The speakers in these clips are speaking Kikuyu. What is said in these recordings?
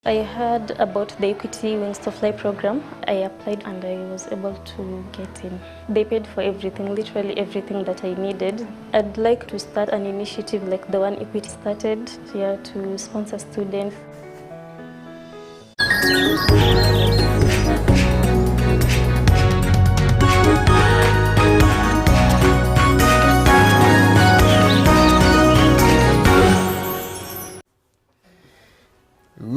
I heard about the Equity Wings to Fly program. I applied and I was able to get in. They paid for everything, literally everything that I needed. I'd like to start an initiative like the one Equity started here to sponsor students.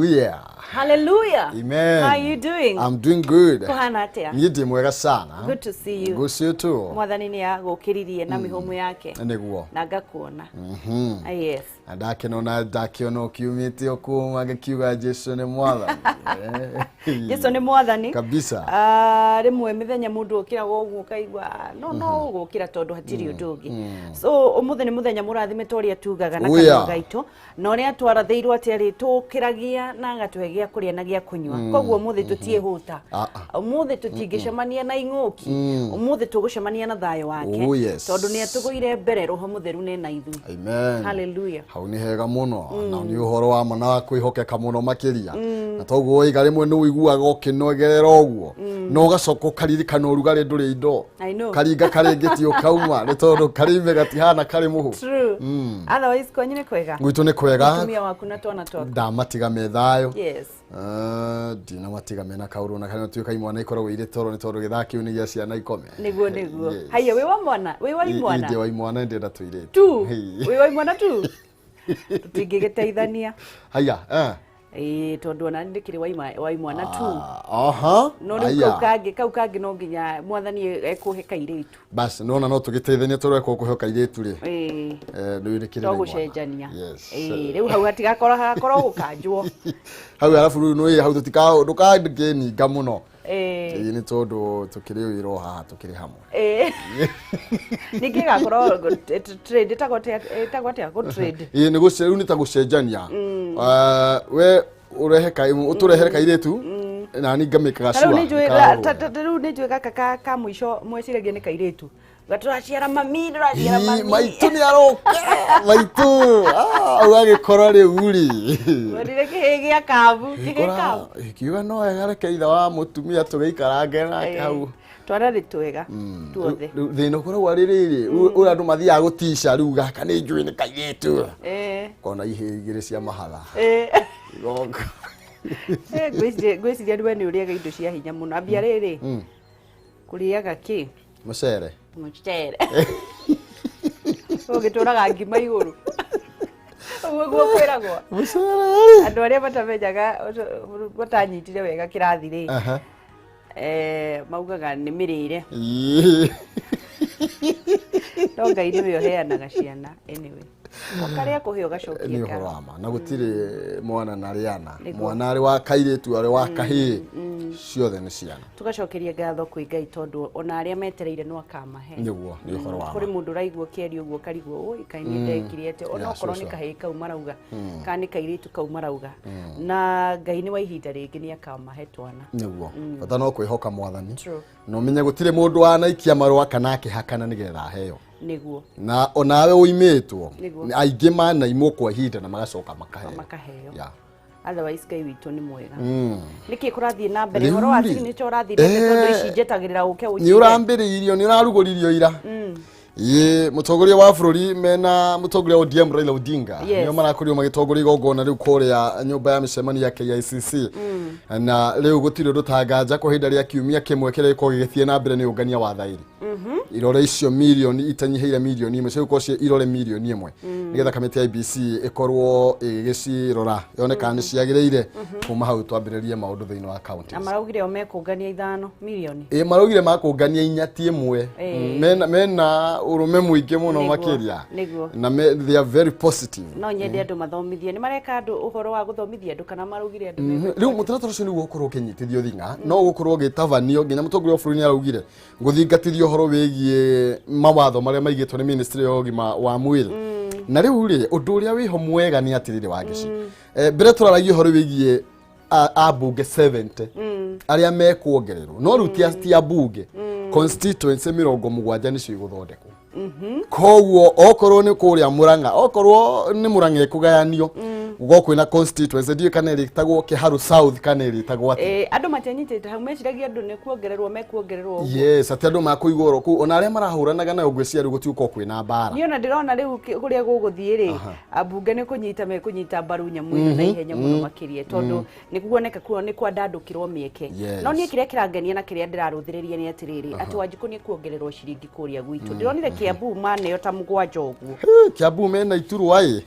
Yeah. Hallelujah. Amen. How are you doing? I'm doing good. Kuhana atia? Niĩ ndĩ mwega sana. Good to see you. Good see you too. Mwathani nĩ agũkĩririe na mĩhũmũ yake Nĩguo. na ngakuona. Ah, Yes. Na ndakĩnona ndakĩona ũkiumĩte o kũu agĩkiuga Jesu nĩ mwathani. Eh. Jesu nĩ mwathani. Kabisa. Ah, rĩmwe mĩthenya mũndũ ũkĩraga ũguo ũkaigua ah, no no ũgũkĩra tondũ hatirĩ ũndũ ũngĩ. So ũmũthĩ nĩ mũthenya mũrathime ta ũrĩa tugaga na Oh, yeah. kanua gaitũ na ũrĩa twarathĩirwo atĩ arĩtũkĩragia na agatũhe gĩa kũrĩa na gĩa kũnyua. Koguo ũmũthĩ tũtiĩhũta. Ah, ah. Ũmũthĩ tũtingĩcemania na ing'ũki. Ũmũthĩ tũgũcemania na thayũ wake. Oh, yes. Tondũ nĩ atũgũire mbere roho mũtheru nĩ na ithuĩ. Amen. Hallelujah. Hau nĩ hega mũno na nĩ ũhoro wa ma na wa kwĩhokeka mũno makĩria na toguo waiga rĩmwe nĩ ũiguaga ũkĩnogerera ũguo na ũgacoka ũkaririkana ũrugarĩ ndũrĩ indo I know. karinga karĩngĩ ti ũkauma nĩ tondũ karĩ gatihana karĩ mũhu. True. Otherwise kwanyu nĩ kwega. Gwitũ nĩ kwega. Mũtumia waku na twana twaku. Ndamatiga me thayũ. Yes. Ah, ndinamatiga mena kaũndũ na karĩa tuĩka imwana ikoragwo irĩ toro nĩ tondũ gĩthaa kĩu nĩ gĩa ciana ikome. Nĩguo nĩguo. Yes. Haiya wĩ wa mwana, wĩ wa imwana. Ndĩ wa imwana ndĩrenda tũirĩtu. Tu. Hey. Wĩ wa imwana tu. Tũtingĩgĩteithania. Haya eh. Ĩĩ tondũ ona niĩ ndĩkĩrĩ wa wa imwana tu. Ah, aha. No rĩu Haya. kau kangĩ no nginya mwathani ekũhe kairĩtu. Bas nona no tũgĩteithania tũreka ũkũheo kairĩtu rĩ. Ĩĩ. Eh, rĩu nĩkĩrĩ To na imwana. gũcenjania. Yes. Ĩĩ rĩu hau hatigakorwo hagakorwo gũkanjwo. Hau arabu rĩu nĩ hau tũtika ndũkangĩninga mũno. Ĩĩ. Ĩĩ nĩ tondũ tũkĩrĩ wĩra o haha tũkĩrĩ hamwe. Ĩĩ. Ningĩ ĩgakorwo trade ĩtagwo atĩa ĩtagwo atĩa gũ trade. Ĩĩ nĩ gũce rĩu nĩ ta gũcenjania. Eh, we ũrehe ka ũtũrehere kairĩtu na niĩ ngamĩkaga Ta rĩu sure nĩ njũĩ nĩkarorwo. ta rĩu nĩ njũĩ gaka ka mũico mweciragia nĩ kairĩtu. Tũraciara mami, tũraciara Ii, mami. maitũ nĩ aroka maitũ. Ah, ũgagĩkora rĩu rĩ Wonire kĩhĩĩ gĩa kabu, kĩhĩĩ kabu. kiuga no wega reke ithe wa mũtumia tũgĩikarange nake Ĩĩ. hau. Twana nĩ twega tuothe. Rĩu thĩna ũkoragwo arĩ rĩrĩ ũrĩa andũ mathiaga gũtica rĩu gaka nĩ njũĩ nĩ kairĩtu Ĩĩ. kona ihĩĩ igĩrĩ cia mahatha Ĩĩ. igoka. Eh, ngwĩciria we nĩ ũrĩaga indo cia hinya mũno. Ambia rĩrĩ. Kũrĩaga kĩ? Mũcere. Mũcere. Ũgĩtũraga ngima igũrũ. Ũguo guo kwĩragwo. Mũcere. Andũ arĩa matamenyaga matanyitire wega kĩrathi rĩ. Aha. Eh, maugaga nĩ mĩrĩre. Ii. No Ngai nĩwe ũheanaga ciana anyway. O karĩa kũhe ũgacokia nĩ ũhoro ngatho. wa ma na gũtirĩ mwana na rĩana. Nĩguo. Mwana arĩ wa kairĩtu arĩ wa kahĩĩ ciothe nĩ ciana. Tũgacokeria ngatho kwĩ Ngai tondũ ona arĩa metereire no akamahe. Nĩguo nĩ ũhoro wa Kũrĩ ma. mũndũ ũraigua ũkĩaria ũguo ũkarigwo ũi kaĩ nĩ ndekire atĩa ona Yeah, okorwo sure, nĩ sure. kahĩĩ kau marauga kana nĩ kairĩtu kau marauga na Ngai nĩ wa ihinda rĩngĩ nĩ akamahe twana. Nĩguo bata no kwĩhoka mwathani True. na ũmenye gũtirĩ mũndũ wanaikia marũa kana akĩhakana nĩgetha aheo Nĩguo na onawe ũimĩtwo Nĩguo. aingĩ manaimwo kwa ihinda na magacoka makaheo. makaheo. Yeah. Otherwise Ngai witũ nĩ mwega. Nĩkĩ kũrathiĩ na mbere Rĩu ũhoro wa rĩ, signature ũrathiĩ na mbere tondũ eh, ici njetagĩrĩra ũke nĩ ũnjĩre. ũrambĩrĩirio nĩ ũrarugũririo ira. Ĩĩ mũtongoria wa bũrũri mena mũtongoria wa ODM Raila Odinga Yes. nĩo marakorirwo magĩtongoria igongona rĩu kũrĩa nyũmba ya mĩcemanio ya KICC na rĩu gũtirĩ ũndũ tanganja kwa ihinda rĩa kiumia kĩmwe kĩrĩa gĩkoragwo gĩgĩthiĩ na mbere nĩ ũngania wa thaĩri irore icio mirioni itanyihĩire mirioni 1 cigũkorwo ciĩ irore mirioni 1 nĩgetha kamĩtĩ ya IEBC ĩkorwo ĩgĩcirora yone kana nĩ ciagĩrĩire kuma hau twambĩrĩrie maũndũ thĩinĩ wa Na counties. maraugire o mekũngania 5 mirioni. Ĩ maraugire makũngania 4 ti 1. Ĩĩ. Mena ũrũme mũingĩ mũno Nĩguo, makĩria nĩguo. na they are very positive. No nyende andũ mathomithie nĩ mareka andũ ũhoro wa gũthomithia andũ kana maraugire andũ Rĩu mũtaratara ũcio nĩguo ũkorwo ũkĩnyitithio thing'a no ũgũkorwo ũgĩtabanio nginya mũtongoria wa bũrũri nĩ araugire gũthingatithio ũhoro wĩgiĩ mawatho marĩa maigĩtwo nĩ ministry ya ũgima wa mwĩrĩ. Na rĩu rĩ ũndũ ũrĩa wĩho mwega nĩ atĩrĩrĩ Wangeci, mbere tũraragia ũhoro wĩgiĩ ambunge 70 arĩa mekuongererwo no rĩu ti ambunge constituency 70 nĩcio igũthondekwo. Koguo okorwo nĩ kũrĩa Murang'a, okorwo nĩ Murang'a ĩkũgayanio, gũkorwo kwĩna constituency, ndiũĩ kana ĩrĩtagwo Kĩharu South kana ĩrĩtagwo atĩa. Andũ matianyitĩte hau, meciragia andũ nĩ kuongererwo mekuongererwo ũguo. Yes, atĩ andũ makũigwo oro kũu, ona arĩa marahũranaga nayo ngwĩciria rĩu gũtigũkorwo kwĩna mbara. Niĩ ona ndĩrona rĩu kũrĩa gũgũthiĩ rĩ, ambunge nĩ kũnyita mekũnyita mbaru nyamũ ĩno na ihenya mũno makĩria, tondũ nĩ kuoneka kuo nĩ kwandandũkĩrwo mĩeke. No niĩ kĩrĩa kĩrangenia na kĩrĩa ndĩrarũthĩrĩria nĩ atĩrĩrĩ, atĩ Wanjikũ nĩ kuongererwo ciringi kũrĩa gwitũ. Ndĩronire Kiambu maneo ta 7 ũguo. Hĩ, Kiambu mena iturwa ĩ.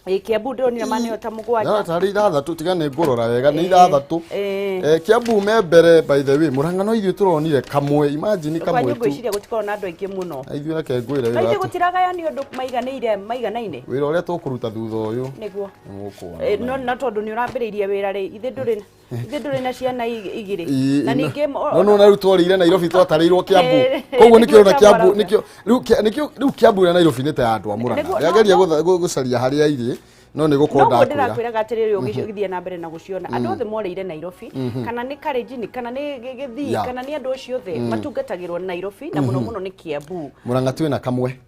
Ĩ, Kiambu ndĩronire maneo ta 7. Tarĩ 6, tiga nĩ ngũrora wega, nĩ 6. Kiambu me mbere, by the way. Murang'a no ithuĩ tũronire kamwe, imagine, kamwe kwanyu tu. Ngwĩciria gũtikorwo na andũ aingĩ mũno. Na ithuĩ reke ngwĩre na wĩra ithuĩ gũtiragayanio ũndũ maiganĩire maiganaine. Wĩra ũrĩa tũkũruta thutha ũyũ nĩguo nĩmũkuona. No na tondũ nĩ ũrambĩrĩirie wĩra rĩ, ithe ndũrĩ na ciana igĩrĩ na ningĩ No no, na rĩu twarĩire Nairobi, twatarĩirwo Kiambu. Koguo nĩkĩo nĩguo na Kiambu Kiambu. Nĩkĩo rĩu nĩkĩo rĩu Kiambu na Nairobi nĩ ta ya andũ a Murang'a. Ndĩrageria gũcaria harĩa irĩ, no nĩ gũkorwo noguo ndakwĩra. Ndĩrakwĩraga atĩrĩrĩ, ũgĩthiĩ na mbere na gũciona andũ othe morĩire Nairobi, kana nĩ Karenjini, kana nĩ Gĩthii, kana nĩ andũ acio othe matungatagĩrwo Nairobi, na mũno mũno nĩ Kiambu. Murang'a twĩna kamwe.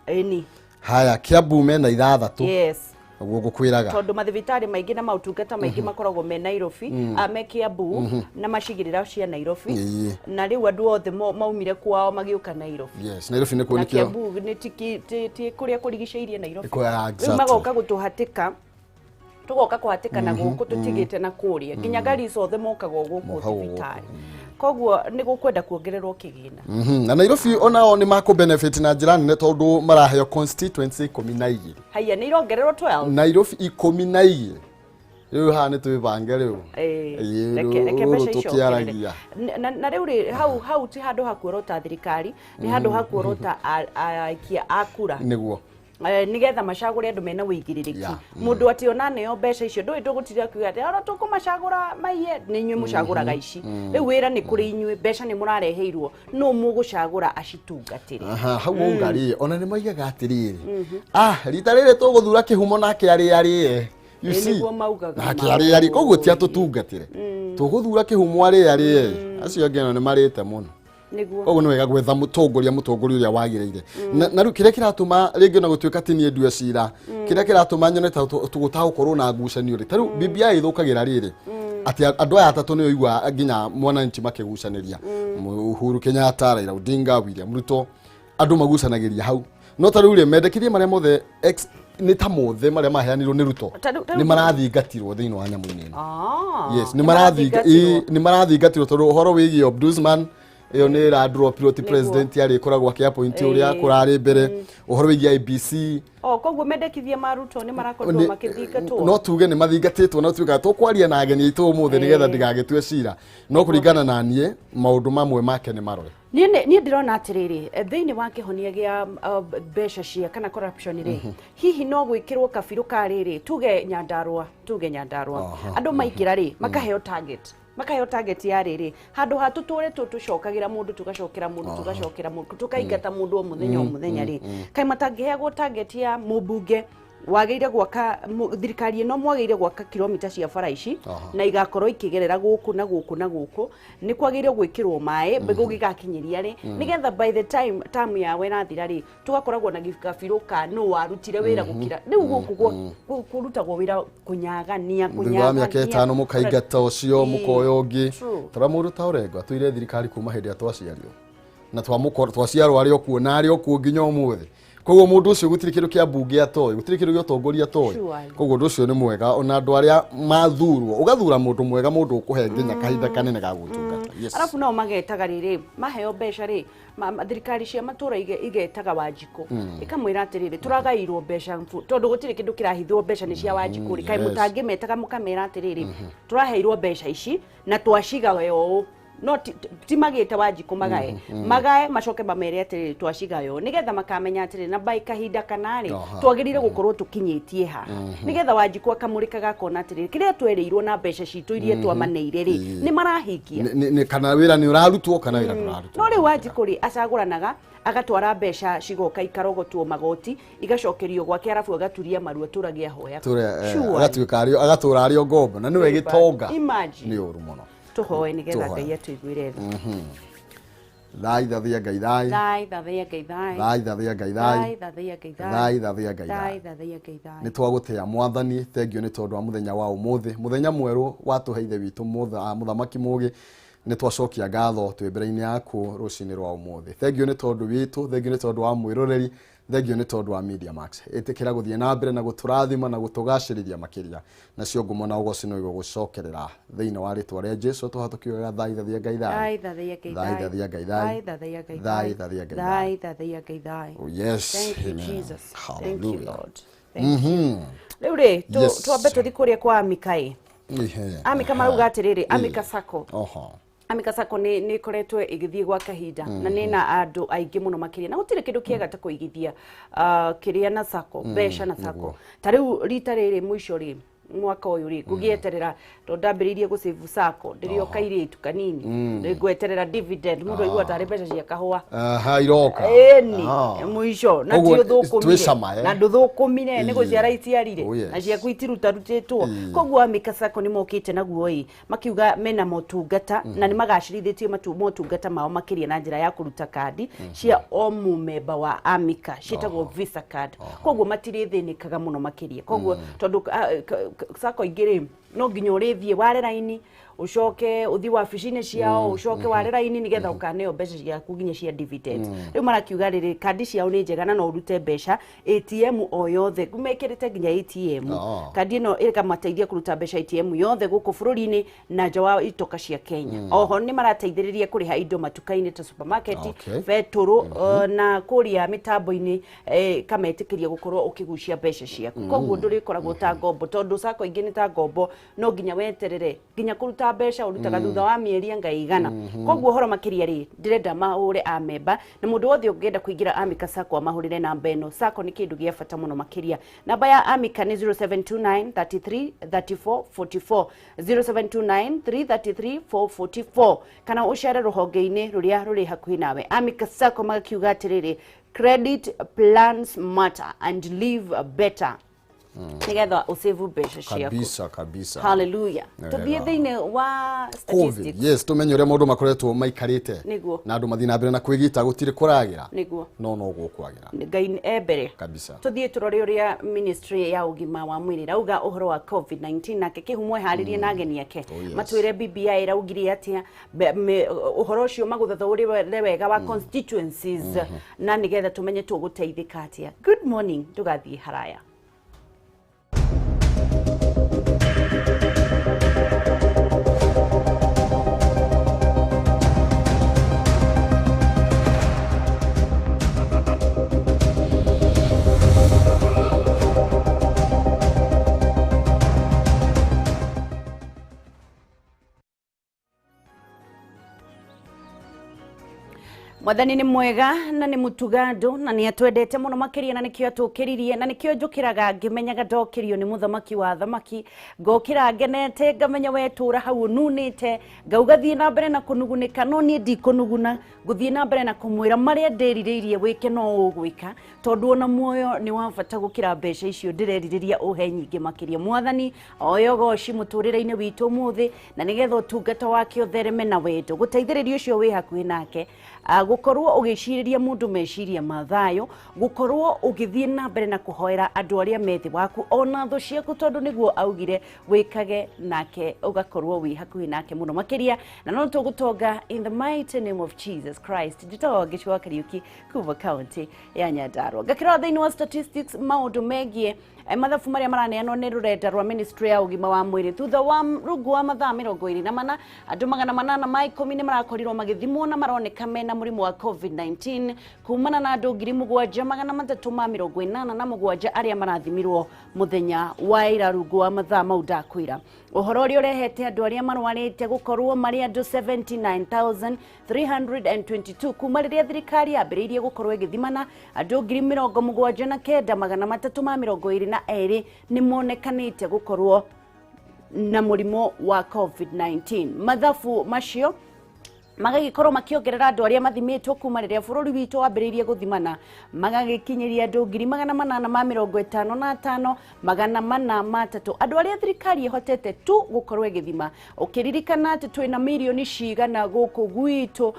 Ĩni. Haya, Kiambu mena 6. Yes. Ũguo ngũkwĩraga. Tondũ mathibitarĩ maingĩ na maũtungata maingĩ makoragwo me Nairobi, me Kiambu na macigĩrĩra cia Nairobi. Na rĩu andũ othe maumire kwao magĩũka Nairobi. Yes, Nairobi nĩkuo Na nĩkĩo Kiambu nĩ ti kũrĩa kũrigicĩirie Nairobi. Rĩu magoka gũtũhatĩka, tũgoka kũhatĩkana gũkũ tũtigĩte na kũrĩa nginya Garissa, othe mokaga o gũkũ Mokaga o gũkũ. Thibitarĩ, koguo nĩ gũkwenda kuongererwo kĩgĩna. Na Nairobi onao nĩ makũ benefit na njĩra nene, tondũ maraheo constituency 12. Haiya, nĩ irongererwo 12? Nairobi 12. Rĩu haha nĩ twĩbange rĩu. Reke rũrũ mbeca icio tũkĩaragia. Na rĩu rĩ, hau ti handũ ha kuorota thirikari, nĩ handũ ha kuorota aikia a kura. Nĩgetha macagũre andũ mena wĩigĩrĩrĩki. Mũndũ atĩ ona neo mbeca icio ndũĩ tũgũtira kiuga atĩ ona tũkũmacagũra maiye, nĩ inyuĩ mũcagũraga ici. Rĩu wĩra nĩ kũrĩ inyuĩ, mbeca nĩ mũrareheirwo, no mũgũcagũra acitungatĩre. Aha, hau wauga rĩ, ona nĩ maigaga atĩrĩrĩ, ah, rita rĩrĩ tũgũthura kĩhumo nake arĩa arĩe. You see? Nĩguo maugaga. Nake arĩa arĩe, koguo ti atũtungatĩre, tũgũthura kĩhumo arĩa arĩe, acio angĩ nao nĩ marĩte mũno. Koguo nĩ wega gwetha mũtongoria ũrĩa wagĩrĩire. Na rĩu kĩrĩa kĩratũma rĩngĩ ona gũtuĩka ti niĩ ndue cira, kĩrĩa kĩratũma nyone ta tũgũtagũkorwo na ngucanio rĩ, ta rĩu BBI ĩthũkagĩra rĩrĩ atĩ andũ aya atatũ nĩ ũigua nginya mwananchi makĩgucanĩria, Uhuru Kenyatta, Raila Odinga, William Ruto, andũ magucanagĩria hau. No ta rĩu rĩ, mendekithia marĩa mothe nĩ ta mothe marĩa maheanirwo nĩ Ruto Ta rĩu nĩ marathingatirwo thĩinĩ wa nyamũ-inĩ ĩno. Yes, nĩ marathingatirwo. Nĩ marathingatirwo, tondũ ũhoro wĩgiĩ ombudsman ĩyo nĩ ĩradropirwo, ti president arĩ ĩkoragwo akĩappoint ũrĩa kũrarĩ mbere, ũhoro wĩgiĩ IEBC. O koguo mendekithia ma Ruto nĩ marakorirwo makĩthingatwo. No tuge nĩ mathingatĩtwo, no tuga tũkwaria na ageni aitũ ũmũthĩ nĩgetha ndigagĩtue cira, no kũringana na niĩ maũndũ mamwe make nĩ marore. Niĩ ndĩrona atĩrĩrĩ, thĩinĩ wa kĩhonia gĩa mbeca cia kana corruption rĩ, hihi no gwĩkĩrwo kabirũ ka rĩrĩ, tuge Nyandarua andũ maingĩra rĩ, makaheo target ya rĩrĩ, handũ ha tũtũre tũcokagĩra mũndũ, tũgacokera mũndũ, tũgacokera mũndũ, tũkaingata mũndũ o mũthenya o mũthenya rĩ, kaĩ matangĩheagwo target ya mũmbunge wagĩrĩire gwaka thirikari ĩno mwagĩrĩire gwaka kilomita cia bara ici, na igakorwo ikĩgerera gũkũ na gũkũ na gũkũ, nĩ kwagĩrĩire gwĩkĩrwo maĩ gũgĩgakinyĩria rĩ, nĩgetha by the time term yawe ĩrathira rĩ, tũgakoragwo na gabirũ ka nũ warutire wĩra gũkira rĩu gũkũ kũrutagwo wĩra kũnyagania. Thutha wa mĩaka Kũnyagania. 5 mũkaingata ũcio, mũkoya ũngĩ. Tora mũndũ ta Orengo atũire thirikari kuma hĩndĩ ĩrĩa twaciarirwo, na twamũkora twaciarwo arĩ o kuo, na arĩ o kuo nginya ũmũthĩ. Koguo mũndũ ũcio gũtirĩ kĩndũ kĩa mbunge atoĩ, gũtirĩ kĩndũ gĩa ũtongoria atoĩ. Koguo ũndũ ũcio nĩ mwega, ona andũ arĩa mathurwo ũgathura mũndũ mwega, mũndũ ũkũhe nginya kahinda kanene ga gũtungata. Yes. Arabu nao magetaga rĩrĩ, maheo mbeca rĩ, thirikari cia matũra igetaga Wanjikũ, ikamwĩra atĩrĩrĩ, tũragairwo mbeca tondũ gũtirĩ kĩndũ kĩrahithwo, mbeca nĩ cia Wanjikũ rĩ, kaĩ mũtangĩmetaga mũkamera atĩrĩrĩ, tũraheirwo mbeca ici na twacigawe ũũ? No ti magĩte Wanjikũ magae magae, macoke mamere atĩrĩrĩ, twacigayo nĩgetha makamenya atĩrĩrĩ, na by kahinda kanarĩ twagĩrĩire gũkorwo tũkinyĩtie haha, nĩgetha Wanjikũ akamũrĩkaga akona atĩrĩrĩ, kĩrĩa twerĩirwo na mbeca citũ iria twamaneire rĩ, nĩ marahingia. Kana wĩra nĩ ũrarutwo kana wĩra ndũrarutwo. No rĩu Wanjikũ rĩ, acagũranaga, agatwara mbeca cigoka ikarogotwo magoti, igacokerio gwake, arabu agaturia maru atũragia ahoya. Agatuĩka agatũra arĩ o ngombo na nĩwe gĩtonga. Imagine. Nĩ ũru mũno. Tũhoe nĩgetha Tũhoe. Ngai atũiguĩre tha. Thai thathia Ngai thai. Thai thathia Ngai thai. Thai thathia Ngai thai. Thai thathia Ngai thai. Thai thathia Ngai thai. Thathia Ngai thai. Nĩ twagũtĩa Mwathani, thengio nĩ tondũ wa mũthenya wa ũmũthĩ, mũthenya mwerũ watũhe Ithe witũ mũthamaki mũgĩ. Nĩ twacokia ngatho twĩ mbere-inĩ yaku rũcinĩ rwa ũmũthĩ. Thengio nĩ tondũ witũ, thengio nĩ tondũ wa mwĩroreri, thengio nĩ tondũ wa Media Max. Ĩtĩkĩra gũthiĩ na mbere na gũtũrathima na gũtũgacĩrithia makĩria. Nacio ngumo na ũgoci no igũgũcokerera thĩinĩ wa rĩtwa rĩa Jesũ tũhatũkiugaga thai thathia Ngai thai. Thai thathia Ngai thai. Thathia Ngai thai. Thai thathia Ngai thai. Thathia Ngai thai. Thathia Ngai thai. Oh yes. Thank you Amen. Jesus. Thank you Hallelujah. Lord. Thank you. Rĩu rĩ, twambe tũthiĩ kũrĩa kwa Amika ĩ. Amika marauga atĩrĩrĩ, Amika Sacco. Oho. Amika Sacco nĩ ĩkoretwo ĩgĩthiĩ gwa kahinda na nĩ na andũ aingĩ mũno makĩria, na gũtirĩ kĩndũ kĩega ta kũigithia kĩrĩa na Sacco, mbeca na Sacco. Ta rĩu rita rĩrĩ mũico rĩ, mwaka ũyũ rĩ, ngũgĩeterera tondũ ndambĩrĩirie gũsave Sacco ndĩrĩ o kairĩtu kanini, ngweterera dividend, mũndũ aigua tarĩ mbeca cia kahũa. Aha, iroka. Ĩni mũico na ti Ũguo ũthũkũmire twĩcama, eh? na ndũthũkũmire nĩ gũciara iciarire Oh, yes. na ciaku itirutarutĩtwo. Koguo Amika Sacco nĩ mokĩte naguo ĩ, makiuga mena motungata na nĩ magacĩrithĩtie motungata mao makĩria na njĩra ya kũruta kandi cia o mũmemba wa Amika ciĩtagwo Visa card. Koguo matirĩthĩnĩkaga mũno makĩria. Koguo tondũ Sacco ingĩ rĩ, no nginya ũrĩthiĩ ware raini, ũcoke ũthiĩ wabici-inĩ ciao, ũcoke ware raini nĩgetha ũkaneo mbeca ciaku nginya cia dividend. Rĩu marakiuga rĩrĩ, kandi ciao nĩ njega na no ũrute mbeca ATM o yothe, mekĩrĩte nginya ATM. Kandi ĩno ĩkamateithia kũruta mbeca ATM yothe gũkũ bũrũri-inĩ na nja wa itoka cia Kenya. Oho nĩ marateithĩrĩria kũrĩha indo matuka-inĩ ta supermarket, betũrũ, na kũrĩa mĩtambo-inĩ ĩkametĩkĩria gũkorwo ũkĩgucia mbeca ciaku. Koguo ndũrĩkoragwo ta ngombo, tondũ Sacco ingĩ nĩ ta ngombo, no nginya weterere nginya kũruta mbeca ũrutaga thutha wa mĩeri anga igana. Koguo ũhoro makĩria rĩ, ndĩrenda mahũre amemba, na mũndũ wothe ũngĩenda kũingĩra Amika Sacco amahũrĩre namba ĩno. Sacco nĩ kĩndũ gĩa bata mũno makĩria. Namba ya Amika nĩ 0729 33 34 44, 0729 333 444, kana ũcere rũhonge-inĩ rũrĩa rũrĩ hakuhĩ nawe. Amika Sacco magakiuga atĩrĩrĩ, credit plans matter and live better, nĩgetha ũsave mbeca ciaku. Kabisa kabisa. Hallelujah. Tũthiĩ thĩinĩ wa Covid. statistics. Yes, tumenye ũrĩa maũndũ makoretwo maikarĩte. Nĩguo. Na andũ mathiĩ na mbere na kwĩgita gũtirĩ kũragĩra. Nĩguo. No gũkwagĩra. Ngai e mbere. Kabisa. Tũthiĩ tũrore ũrĩa ministry ya ũgima wa mwĩrĩ ĩrauga ũhoro wa COVID-19, nake Kĩhumo eharĩrie na ageni ake. Oh, yes. Matwĩre BBI ĩraugire atĩa, ũhoro ũcio magũthathaũrĩre wega wa constituencies, na nĩgetha tũmenye tũgũteithĩka atĩa. Good morning, ndũgathiĩ haraya. Mwathani nĩ mwega na nĩ mũtuga andũ na nĩ atwendete mũno makĩria, na nĩkĩo atũkĩririe, na nĩkĩo njũkĩraga ngĩmenyaga ndokĩrio nĩ mũthamaki wa thamaki, ngokĩra ngenete ngamenya wetũra hau ũnunĩte, ngauga thiĩ na mbere na kũnugunĩka, no niĩ ndikũnuguna, ngũthiĩ na mbere na kũmwĩra marĩa ndĩrirĩirie wĩke no ũgwĩka, tondũ ona muoyo nĩ wa bata gũkĩra mbeca icio ndĩrerirĩria ũhe nyingĩ makĩria. Mwathani oyo goci mũtũrĩre-inĩ witũ ũmũthĩ, na nĩgetha ũtungata wake ũthereme na wendo, gũteithĩrĩria ũcio wĩ hakuhĩ nake, gũkorwo ũgĩcirĩria mũndũ meciria ma thayũ, gũkorwo ũgĩthiĩ na mbere na kũhoera andũ arĩa me thĩ waku ona thũ ciaku, tondũ nĩguo augire wĩkage nake, ũgakorwo wĩ hakuhĩ nake mũno makĩria, na no tũgũtonga in the mighty name of Jesus Christ. Njĩtagwo Wangeci wa Kariuki kuma kaunti ya Nyandarua. Ngakĩrora thĩinĩ wa statistics maũndũ megiĩ mathabu marĩa maraneanwo nĩ rũrenda rwa ministry ya ũgima wa mwĩrĩ thutha wa rungu wa mathaa 24, andũ 810 nĩ marakorirwo magĩthimwo na maroneka mena mũrimũ wa COVID-19 kumana na andũ 7387 arĩa marathimirwo mũthenya wa ira rungu wa mathaa mau ndakwĩra. Ũhoro ũrĩa ũrehete andũ arĩa marwarĩte gũkorwo marĩ andũ 79,322 kuma rĩrĩa thirikari yambĩrĩirie gũkorwo ĩgĩthimana, andũ 79,322 nĩ monekanĩte gũkorwo na mũrimũ wa COVID-19. Mathabu macio magagĩkorwo makĩongerera andũ arĩa mathimĩtwo kuma rĩrĩa bũrũri witũ wambĩrĩirie gũthimana, magagĩkinyĩria andũ 855 403, andũ arĩa thirikari ĩhotete tu gũkorwo ĩgĩthima. Ũkĩririkana atĩ twĩna mirioni cigana gũkũ gwitũ,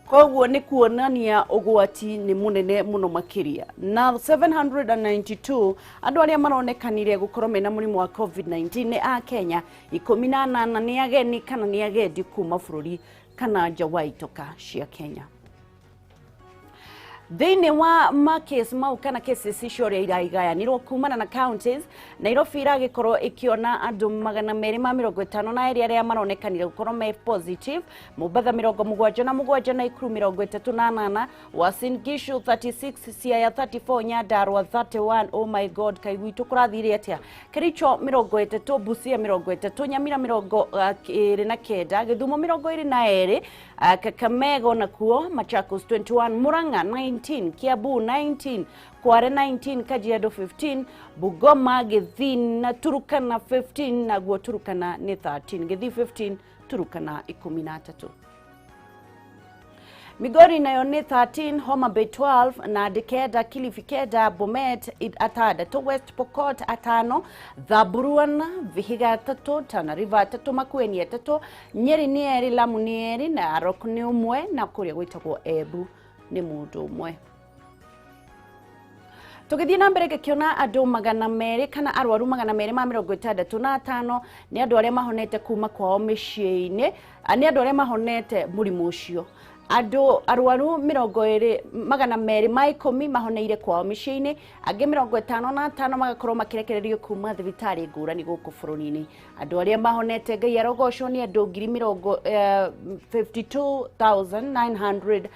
Koguo nĩ kuonania ũgwati nĩ mũnene mũno makĩria. Na 792 andũ arĩa maronekanire gũkorwo mena mũrimũ wa COVID-19 nĩ a Kenya, 18 nĩ ageni kana nĩ agendi kuma bũrũri kana nja wa itoka cia Kenya. Thĩinĩ wa makesi mau kana cases icio ũrĩa iraigayanirwo kumana na counties, Nairobi iragĩkorwo ĩkĩona andũ 252 arĩa maronekanire gũkorwo me positive, Mombatha 77, Nakuru 38, Uasin Gishu 36, Siaya 34, Nyandarua 31. Oh my God, kaĩ gwitũ kũrathire atĩa? Kericho 30, Busia 30, Nyamira 29, Gĩthumo 22, Kakamega nakuo, Machakos 21, Murang'a 19, Kiambu 19, Kware 19, Kajiado 15, Bungoma, Githii na Turukana 15, naguo Turukana nĩ 13, Githii 15, Turukana 13. Migori nayo nĩ 13, Homa Bay 12, Nandi 9, Kilifi 9, Bomet 6, West Pokot 5, Samburu 4, Vihiga 3, Tana River 3, Makueni 3, Nyeri nĩ 2, Lamu nĩ 2, Narok nĩ 1, na kũrĩa gwĩtagwo Embu nĩ mũndũ ũmwe. Tũgĩthiĩ na mbere ngĩkĩona andũ 200 kana arwaru 265 nĩ andũ arĩa mahonete kuma kwao mĩciĩ-inĩ, nĩ andũ arĩa mahonete mũrimũ ũcio. Andũ arwaru 202 210 mahoneire kwao mĩciĩ-inĩ, angĩ 55 magakorwo makĩrekererio kuma thibitarĩ ngũrani gũkũ bũrũri-inĩ. Andũ arĩa mahonete, Ngai arogocwo, nĩ andũ ngiri mĩrongo 52,974,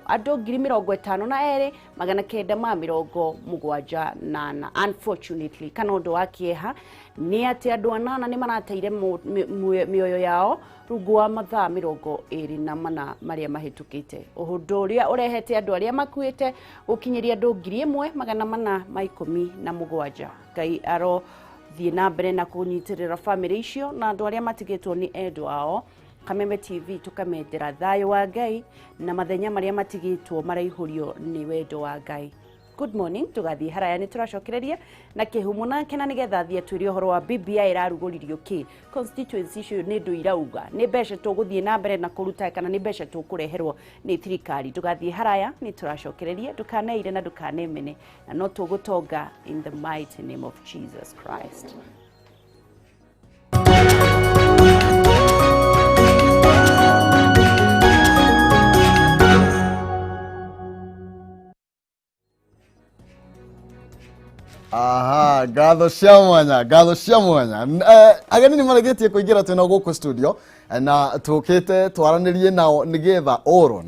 andũ 52,974. Unfortunately, kana ũndũ wa kĩeha nĩ atĩ andũ 8 nĩ marateire mĩoyo yao rungu wa mathaa 24 marĩa mahĩtũkĩte, ũndũ ũrĩa ũrehete andũ arĩa makuĩte gũkinyĩria andũ 1417. Ngai aro thiĩ na mbere na kũnyitĩrĩra bamĩrĩ icio na andũ arĩa matigĩtwo nĩ endwa ao. Kameme TV tũkamendera thayũ wa Ngai na mathenya marĩa matigĩtwo maraihũrio nĩ wendo wa Ngai. Good morning, tũgathiĩ haraya nĩ tũracokereria na kĩhumo nake na nĩgetha athiĩ atwĩre ũhoro wa BBI ĩrarugũririo kĩ constituency icio nĩ ndũ irauga nĩ mbeca tũgũthiĩ na mbere na kũruta kana nĩ mbeca tũkũreherwo nĩ thirikari. Tũgathiĩ haraya nĩ tũracokereria, ndũkaneire na ndũkanemene na no tũgũtonga in the mighty name of Jesus Christ. Aha, ngatho cia mwanya, ngatho cia mwanya. Ageni nĩ marĩkĩtie kũingĩra twĩna gũkũ studio na tũkĩte twaranĩrie nao nĩgetha oro